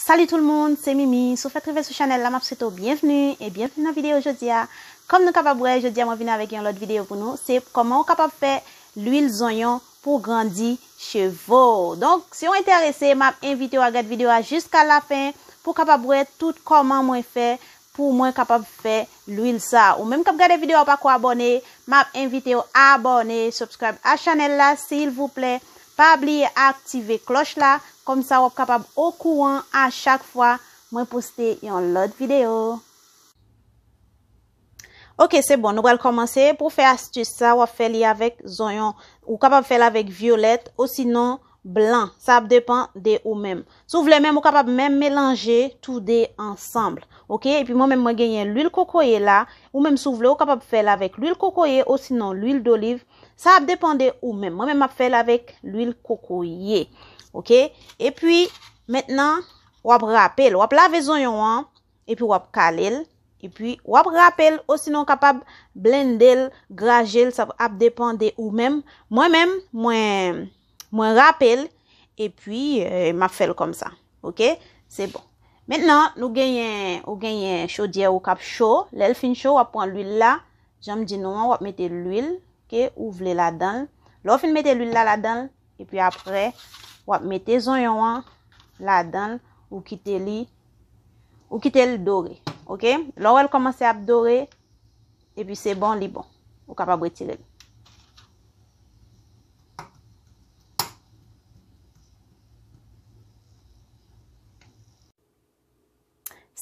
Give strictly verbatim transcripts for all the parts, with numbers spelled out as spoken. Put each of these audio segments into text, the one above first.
Salut tout le monde, se Mimi. Si w fèk rive sou chanèl la, m ap swete w byenvni e byenvni nan videyo jodi a. Kòm nou kapab wè, jodi a mwen vin avèk yon lòt videyo pou nou. Se kòman w kapab fè lwil zonyon pou grandi cheve w. Donk, si w enterese, m ap envite w a gade videyo a jiska lafen pou w kapab wè tout kòman mwen fè pou mwen kapab fè lwil sa. Ou menm k ap gade videyo a, ou pako abòne, m ap envite w abòne, subscribe a chanèl la, silvouplè. Pa bliye aktive klòch la, kòmsa w ap kapab okouran a chak fwa mwen poste yon lòt videyo. Ok, se bon, nou pral kòmanse. Pou fè astis sa, w ap fè li avèk zonyon. Ou kapab fè l avèk vyolèt, osinon blan. Sa ap depann de ou menm. Si w vle menm, ou kapab menm melanje toude ansanm. Ok? Epi mwen menm, mwen genyen lwil kokoye la. Ou menm, si w vle, ou kapab fè l avèk lwil kokoye osinon lwil doliv. Sa ap depann de ou menm. Mwen menm, m ap fè l avèk lwil kokoye. Ok? Epi, mentnan, w ap rape l. W ap lave zonyon an, epi w ap kale l, epi w ap rape l, osinon w kapab blende l, graje l, sa ap depann de ou menm. Mwen menm, mwen, mwen rape l, epi, eh, m ap fè l kòmsa. Ok? Se bon. Mentnan, nou genyen, ou genyen chodyè ou k ap cho. Lè l fin cho, w ap pran lwil la. Jan m di nou an, w ap mete lwil ke ou vle ladan l. Lè w fin mete lwil la ladan l, epi apre, w ap mete zonyon an ladan l, ou kite li, ou kite l dore. Ok? Lè w wè l kòmanse ap dore, epi se bon, li bon. Ou kapab retire l.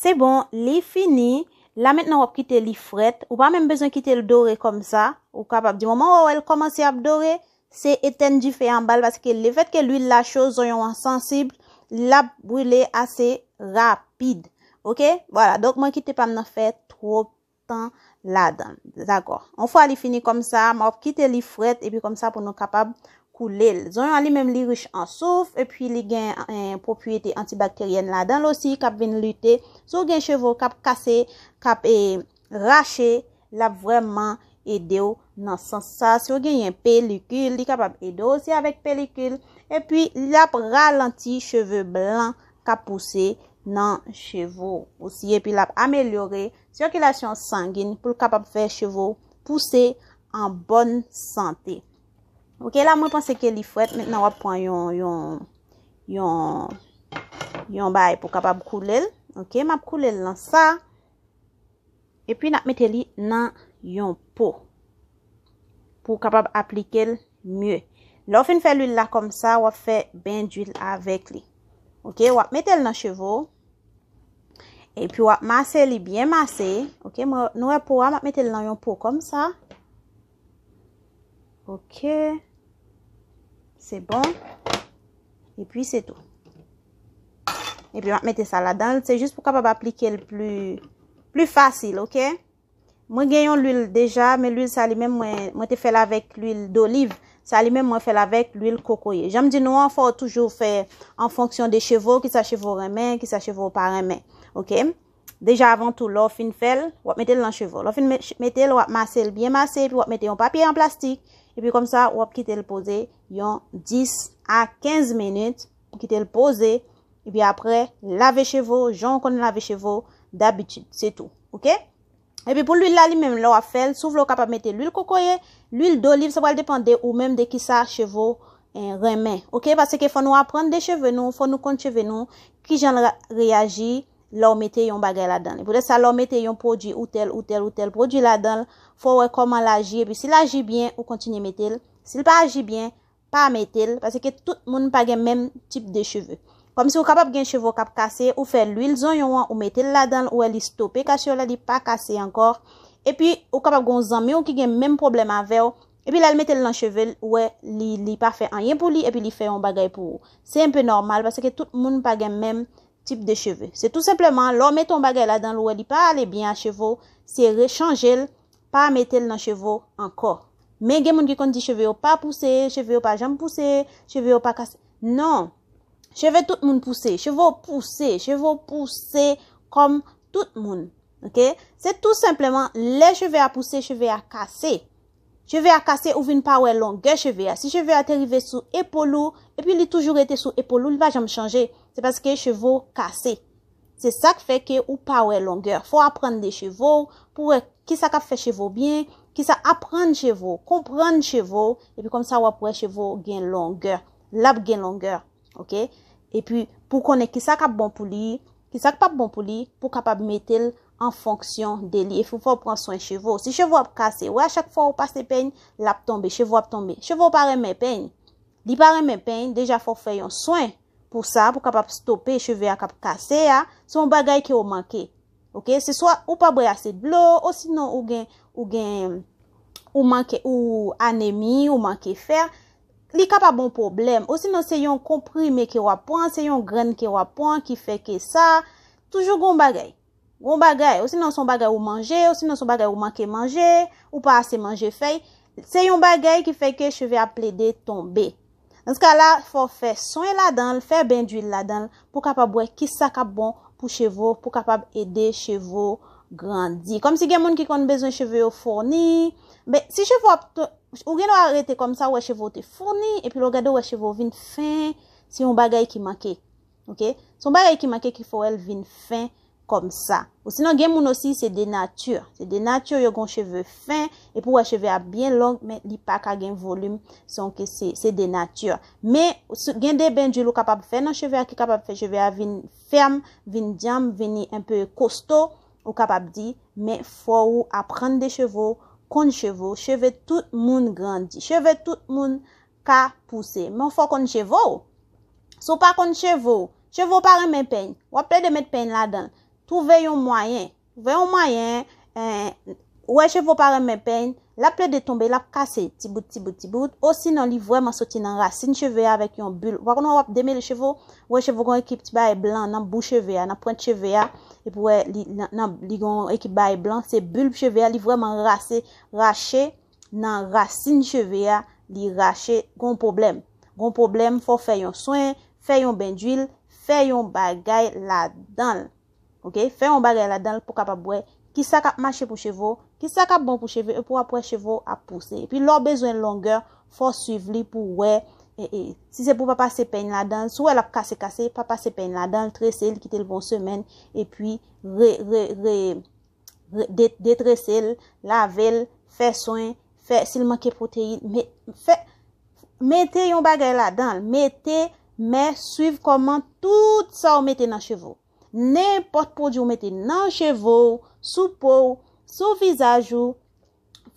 Se bon, li fini. La mentnan w ap kite li frèt. Ou pa menm bezwen kite l dore kòmsa. Ou kapab di moman w wè l kòmanse ap dore, se etèn dife anba l, paske lefètke lwil la cho, zonyon an sansib, l ap brile ase rapid. Ok? Vwala, donk mwen kite pa m nan fè twòp tan ladan l. Dakò. Yon fwa li fini kòmsa, m ap kite li frèt epi kòmsa pou nou kapab koule l. Zonyon an li menm li rich an souf epi li gen, eh, pwopriyete antibakteryèn ladan l osi k ap vin lite. Si w gen cheve w k ap kase, k ap, eh, rache, l ap vrèman ede w nan sans sa. Si w genyen pelikil, li kapab ede w osi avèk pelikil. Epi, l ap ralanti cheve blan k ap pouse nan cheve w osi. Epi, l ap amelyore sikilasyon sangin pou l kapab fè cheve w pouse an bòn sante. Ok, la mwen panse ke li frèt. Mentnan w ap pran yon, yon, yon, yon bagay pou kapab koule l. Ok, m ap koule l nan sa. Epi n ap mete li nan yon po pou w kapab aplike l mye. Lè w fin fè lwil la kòmsa, w ap fè ben dwil avèk li. Ok, w ap mete l nan cheve w. Epi w ap mase li byen mase. Ok, mwen, nou wè po a, m ap mete l nan yon po kòmsa. Ok. Se bon. Epi se tou. Epi m ap mete sa ladan l. Se jis pou kapab aplike l pli, pli fasil, ok? Mwen gen yon lwil deja, men lwil sa li menm mwen, mwen te fè l avèk lwil doliv. Sa li menm mwen fè l avèk lwil kokoye. Jan m di nou an, fò w toujou fè an fonksyon de cheve w, kisa cheve w renmen, kisa cheve w pa renmen. Ok? Deja avan tou, lè w fin fè l, w ap mete l nan cheve w. Lè w fin me-, mete l, w ap mase l byen mase, epi w ap mete yon papye an plastik, epi kòmsa, w ap kite l poze yon dis a kenz minit, ou kite l poze, epi apre, lave cheve w, jan w konn lave cheve w dabitid, se tou, ok? Epi pou lwil la li menm, lè w ap fè l, si w vle w kapab mete lwil kokoye, lwil doliv, sa pral depann de ou menm, de kisa cheve w, eh, renmen, ok? Paske fò nou aprann de cheve nou, fò nou konn cheve nou, kijan l ra-, reyaji, lè w mete yon bagay ladan l. E poutèt sa, lè w mete yon pwodui ou tèl, ou tèl, ou tèl pwodui ladan l, fò w wè kòman l aji, epi si l aji byen, ou kontinye mete l. Si l pa aji byen, pa mete l, paske tout moun pa gen menm tip de cheve. Kòmsi ou kapab gen cheve w k ap kase, ou fè lwil zonyon an, ou mete l ladan l, ou wè li stope kase yo la, li pa kase ankò. Epi, ou kapab gen yon zanmi w ki gen menm pwoblèm avè w, epi lè l mete l nan cheve l, ou wè li, li pa fè anyen pou li, epi li fè yon bagay pou ou. Se enpe nòmal, paske tout moun pa gen menm tip de cheve. Se tou senpleman, lè w mete yon bagay ladan l, ou wè li pa ale byen a cheve w, se rechanje l, pa mete l nan cheve w ankò. Men gen moun ki konn di cheve yo pa pouse, cheve yo pa janm pouse, cheve yo pa kase. Non. Cheve tout moun pouse, cheve w pouse, cheve w pouse kòm tout moun. Ok? Se tou senpleman, lè cheve a pouse, cheve a kase. Cheve a kase, ou vin pa wè longè cheve a. Si cheve a te rive sou epòl ou, epi li toujou rete sou epòl ou, li pa janm chanje, se paske cheve w kase. Se sa k fè ke ou pa wè longè. Fò w aprann de cheve w pou wè kisa k ap fè cheve w byen, kisa aprann cheve w, konprann cheve w, epi kòmsa w ap wè cheve w gen longè. L ap gen longè, oke? Epi pou konnen kisa k ap bon pou li, kisa k p ap bon pou li, pou kapab mete l an fonksyon de li. Epi fò w pran swen cheve w. Si cheve w ap kase, wè a chak fwa ou pase peny, l ap tonbe, cheve w ap tonbe. Cheve w pa renmen peny. Li pa renmen peny, deja fò w fè yon swen pou sa, pou kapab stope cheve a k ap kase a. Se yon bagay ke w manke. Oke? Se swa ou pa bwè ase dlo, osinon ou gen, ou gen, ou manke, ou anemi, ou manke fè. Li kapab yon pwoblèm. Osinon se yon konprime ke w ap pran, se yon grenn ke w ap pran ki fè ke sa. Toujou gen yon bagay. Gen yon bagay. Osinon se yon bagay ou manje, osinon se yon bagay ou manke manje, ou pa ase manje fèy. Se yon bagay ki fè ke cheve ap plede tonbe. Nan ka la, fò w fè swen ladan l, fè ben dwil ladan l, pou kapab wè kisa k ap bon pou cheve w, pou kapab ede cheve w grandi. Kòmsi gen moun ki konn bezwen cheve yo founi, men si cheve w ap t-, ou gen dwa rete kòmsa, ou wè cheve w te founi, epi lè w gade, ou wè cheve w vin fen, se yon bagay ki manke. Oke? Se yon bagay ki manke ki fè w wè l vin fen kòmsa. Osinon, gen moun osi, se de nati. Se de nati, yo gen cheve fen, epi w wè cheve a byen long, men li pa ka gen volim, se yon ke se, se de nati. Men, gen de ben dwil ou kapab fè nan cheve a ki kapab fè cheve a vin fèm, vin djanm, vin enpe kosto, ou kapab di, men fò ou aprann de cheve w, konn cheve w, cheve tout moun grandi, cheve tout moun ka pouse. Men fò w konn cheve w. Si w pa konn cheve w, cheve w pa renmen peny, w ap plede met peny ladan l. Twouve yon mwayen. Twouve yon mwayen, eh, ou wè cheve w pa renmen peny, l ap plede tonbe, l ap kase ti bout, ti bout, ti bout. Osinon, li vrèman soti nan rasin cheve a avèk yon bil. Ou pa konn wè w ap demele cheve w, ou wè cheve w gen yon ekip ti bagay blan nan bou cheve a, nan pwent cheve a, epi w wè li, nan, nan, li gen yon ekip bagay blan, se bil cheve a, li vrèman rase, rache nan rasin cheve a, li rache, gon pwoblèm. Gon pwoblèm, fò w fè yon swen, fè yon ben dwil, fè yon bagay ladan l. Oke? Fè yon bagay ladan l pou kapab wè kisa k ap mache pou cheve w, kisa k ap bon pou cheve, epi w ap wè cheve w ap pouse. Epi lè w bezwen longè, fò w swiv li pou w wè, e, e, si se pou pa pase peny ladan l, si w wè l ap kase kase, pa pase peny ladan l, trese l, kite l pou yon semèn, epi re, re, re, re, de-, detrese l, lave l, fè swen, fè, si l manke pwoteyin, me-, fè, mete yon bagay ladan l, mete, men swiv kòman tout sa w mete nan cheve w. Nenpòt pwodui w mete nan cheve w, sou po w, sou vizaj ou,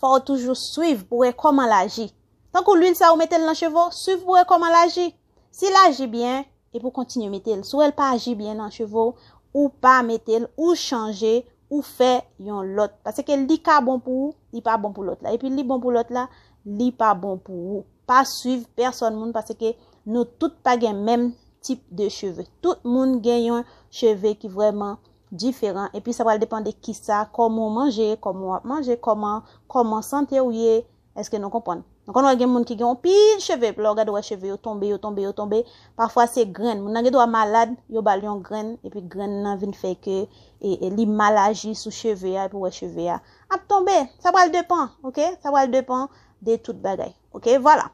fò w toujou swiv pou wè kòman l aji. Tankou lwil sa ou mete l nan cheve w, swiv pou wè kòman l aji. Si l aji byen, epi w kontinye mete l. Si w wè l pa aji byen nan cheve w, ou pa mete l, ou chanje, ou fè yon lòt. Paske li ka bon pou ou, li pa bon pou lòt la. Epi li bon pou lòt la, li pa bon pou ou. Pa swiv pèsòn moun paske nou tout pa gen menm tip de cheve. Tout moun gen yon cheve ki vrèman diferan. Epi sa pral depann de kisa, kòman w manje, kòman w ap manje, kòman, kòman sante w ye. Èske nou konprann? Nou konn wè gen moun ki gen yon pil cheve, epi lè w gade w wè cheve yo tonbe, yo tonbe, yo tonbe. Pafwa se grenn. Moun nan gen dwa malad, yo ba l yon grenn, epi grenn nan vin fè ke, e, e, li mal aji sou cheve a, epi w wè cheve a ap tonbe. Sa pral depann, oke? Sa pral depann de tout bagay, oke? Vwala.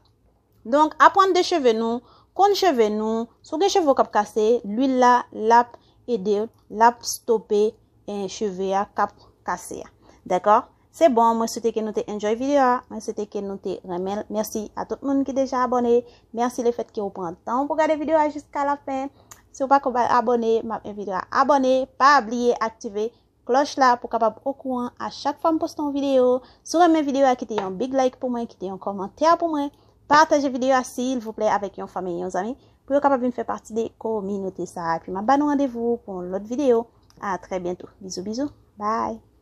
Donk, aprann de cheve nou, konn cheve nou. Si w gen cheve w k ap kase, lwil la, l ap ede w, l ap stope, eh, cheve a k ap kase a. Dakò? Se bon, mwen swete ke nou te enjoy videyo a, mwen swete ke nou te renmen l. Mèsi a tout moun ki deja abòne. Mèsi lefèt ke w pran tan w pou gade videyo a jiska lafen. Si w pako abòne, m ap envite w a abòne. Pa bliye aktive klòch la pou w kapab okouran a chak fwa m poste yon videyo. Si w renmen videyo a, kite yon big like pou mwen, kite yon kòmantè pou mwen. Pataje videyo a silvouplè avèk yon fanmi, yon zanmi, pou yo kapab vin fè pati de kominote sa a. Epi m ap ba nou randevou pou yon lòt videyo. A trè byento. Bizou, bizou. Bye.